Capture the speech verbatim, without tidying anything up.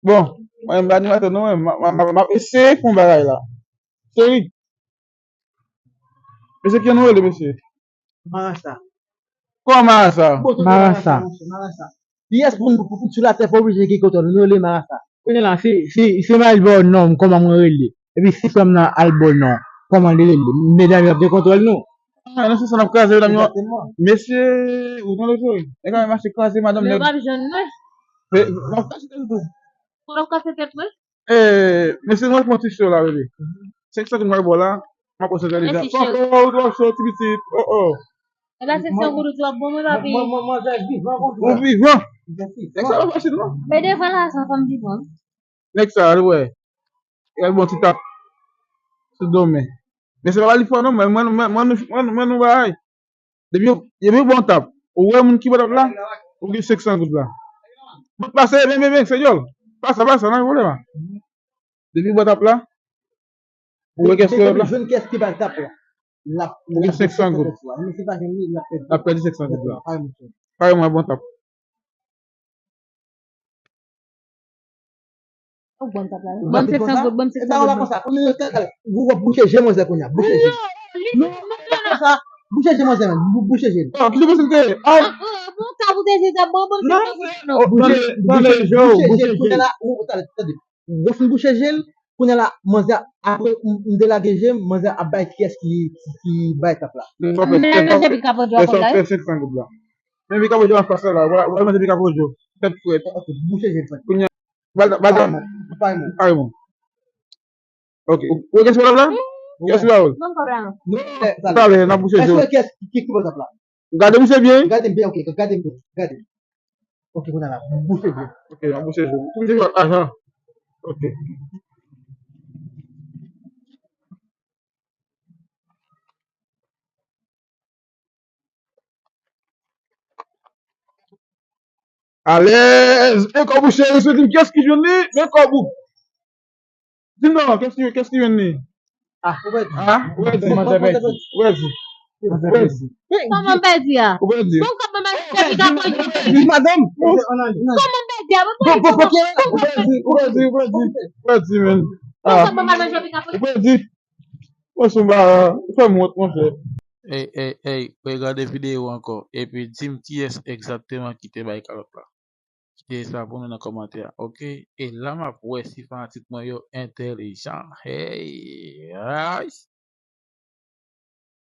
Bon, mwen menm animatè nou, mwen, m ap eseye fè yon bagay la. Cheri. Mesye, ki jan nou rele, mesye? Marasa. Kòman Marasa? Marasa. Marasa. Pyès moun pou fout sou latè pa oblije gen kontwòl. Nou rele Marasa. Kounye la, si, si, si m al ba w non, kòman mwen rele? Epi si frè m nan al ba w non, kòman li rele? Medam yo ap gen kontwòl nou. Ah, nan sans sa n ap kraze medam yo. Egzakteman. Mesye, ou tande, cheri? Nèg la menm mache kraze madanm nèg. Men w p ap jwenn mwen. Men, w ap kache tèt ou tou. Ou p ap kache tèt mwen? Eh, mesye, nou al pran ti cho la, bebe. Senk san goud mwen ba w la, m ap konsantre deja. Mèsi, cheri. Papa, ou twò cho, ti pitit. Oh, oh. E pa senk san goud ou di w ap ban mwen, papi? Mwen, mwen, mwen, manje vivan konsa. Ou vivan. Nèg sa pa fasil, non. Men devan lajan, fò m vivan. Nèg sa, al wè. Al bon ti tap sou do men. Men se pa li fò, non, men mwen, mwen, mwen, mwen, mwen, nou bagay. Depi yo, depi yo bon tap, ou wè moun ki bon tap la, ou gen senk san goud la. Bon, pase, ben, ben, ben, se dyòl. Pase, pase, nan pwoblèm la. Depi bon tap la, ou wè kès ki bon tap la. Jwenn kès ki bay tap la. Ou gen senk san goud. L ap pèdi senk san goud la. Pare mwen bon tap. Ou bon tap la. Ban m senk san goud, ban m senk san goud. Ou ap bouche je manzè kounye a, bouche je. Non, non, non, non. Bouche je manzè, men. Bou-, bouche je. Oh, ki te pase te? Ah. Bon, ta pou te je sa, bon, ban m senk san goud, non. Bouche, bouche je, bouche je kounye a la, ou, ou, tande, tande. Ou fin bouche je l, kounye a la, manzè, apre m, m delage je m, manzè ap bay kiyès ki, ki, ki bay tap la. Men, men, men, je pi kapo djò kòb la, wi. Senk san goud la. Men pi kapo djò an fas la, wè, wè, manje pi kapo djò. Tèt frèt. Ok, bouche je l, frèt. Kounye a, bal, bal, bal. Pare mwen, pare mwen. Pare mwen. Ok, ou, ou gen sou la? Kiyès la, ou? Non, talè, n ap bouche je. Èske kiyès ki, ki, ki pran tap la? Gade misye byen. Gade m byen, ok, gade m byen, gade. Ok, kounye a la, bouche byen. Ok, n ap bouche je. Tou misye pa ajan. Ok. Alèz! Men kòb ou, cheri, sou di m kiyès ki jwenn li? Men kòb ou. Di m non, kiyès ki, kiyès ki jwenn li? Ah, ou pèdi. Ah, ou pèdi. Ou pèdi. Ou pèdi. Kòman m pèdi a? Ou pèdi. Bon, kòb mwen pèdi, kòb mwen pèdi. Madanm. Kòman m pèdi a? Bon, bon, bon, ou pèdi, ou pèdi, ou pèdi. Ou pèdi, men. Ah. Kòb mwen pèdi. Ou pèdi. Mwen sou ba, ou fè m wont, monchè. Ey, ey, ey, regade videyo ankò, epi di m kiyès egzakteman ki te bay kalòt la. Kite sa pou nou nan kòmantè a, oke? E la m ap wè si fanatik mwen yo entèlijan. Hey, ay!